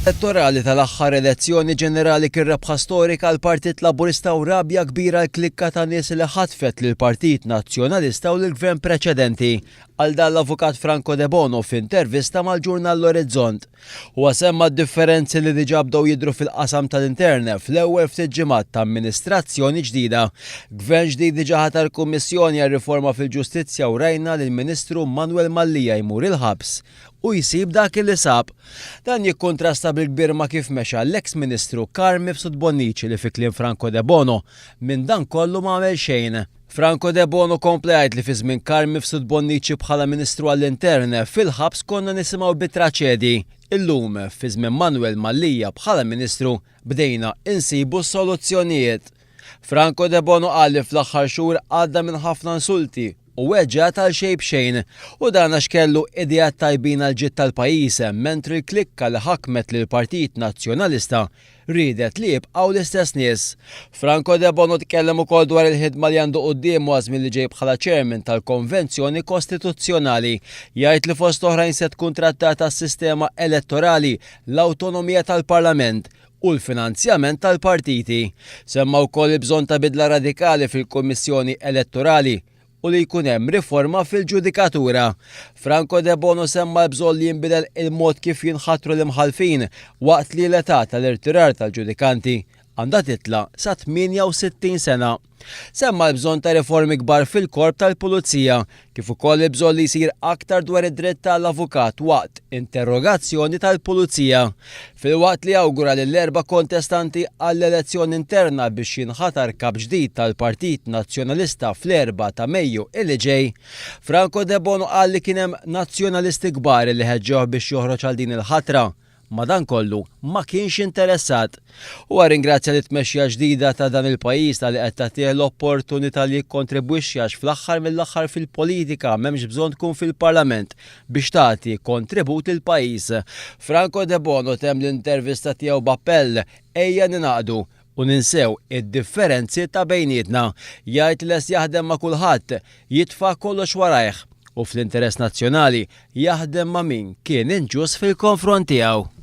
Elettorali tal-aħħar elezzjoni ġenerali kien rebħa storika għall-Partit Laburista u rabja kbira għall-klikka ta' nies li ħatfet lill-Partit Nazzjonalista u lill-Gvern preċedenti, qal dan l-Avukat Franco Debono f'intervista mal-ġurnal L-Orizzont. Huwa semma d-differenzi li diġà bdew jidhru fil-qasam tal-intern fl-ewwel ftit ġimgħat ta' amministrazzjoni ġdida. Gvern ġdid diġà ħatar Kummissjoni għar-Riforma fil-Ġustizzja u rajna lill-Ministru Manuel Mallia jmur il-ħabs u jsib dak li sab. Dan jikkuntrasta bil-kbir ma' kif mexa l-eks Ministru Carm Mifsud Bonnici li fi kliem Franco Debono, minn dan kollu ma għamel xejn. Franco Debono kompla jgħid li fi żmien Carm Mifsud Bonnici bħala Ministru għall-Intern, fil-ħabs konna nisimgħu bi traċedji. Illum, fi żmien Manuel Mallia bħala Ministru, bdejna insibu s-soluzzjonijiet. Franco Debono qal li fl-aħħar xhur għadda minn ħafna insulti u weġgħat għal xejn b'xejn u dan għax kellu ideat tajbin għall-ġid tal-pajjiż mentri l-klikka li ħakmet lill-Partit Nazzjonalista riedet li jibqgħu l-istess nies. Franco Debono tkellem ukoll dwar il-ħidma li għandu quddiemu għaż-żmien li ġej bħala chairman tal-Konvenzjoni Kostituzzjonali. Jgħid li fost oħrajn se tkun trattata s-sistema elettorali, l-awtonomija tal-Parlament u l-finanzjament tal-partiti. Semma wkoll il-bżonn ta' bidla radikali fil-Kummissjoni Elettorali u li jkun hemm riforma fil-ġudikatura. Franco Debono semma l-bżonn li jinbidel il-mod kif jinħatru l-imħallfin waqt li l-età tal-irtirar tal-ġudikanti għandha titla' sa 68 sena. Semma l-bżonn ta' riformi kbar fil-Korp tal-Pulizija, kif ukoll il-bżonn li jsir aktar dwar id-dritt ta' l-avukat waqt interrogazzjoni tal-Pulizija. Filwaqt li awgura lill-erba' kontestanti għall-elezzjoni interna biex jinħatar Kap ġdid tal-Partit Nazzjonalista fl-erbgħa ta' Mejju illi ġej, Franco Debono qal li kien hemm Nazzjonalisti kbar li ħeġġewh biex joħroġ għal din il-ħatra. Madankollu, ma kienx interessat. Huwa rringrazzja lit-tmexxija ġdida ta' dan il-pajjiż talli qed tagħtih l-opportunità li jikkontribwixxi għax fl-aħħar mill-aħħar fil-politika m'hemmx bżonn tkun fil-Parlament biex tagħti kontribut lill-pajjiż. Franco Debono temm l-intervista tiegħu b'appell, Ejja ningħaqdu u ninsew id-differenzi ta' bejnietna. Jgħid li lest jaħdem ma' kulħadd, jitfa' kollox warajh u fl-interess nazzjonali jaħdem ma' min kien inġust fil-konfront tiegħu.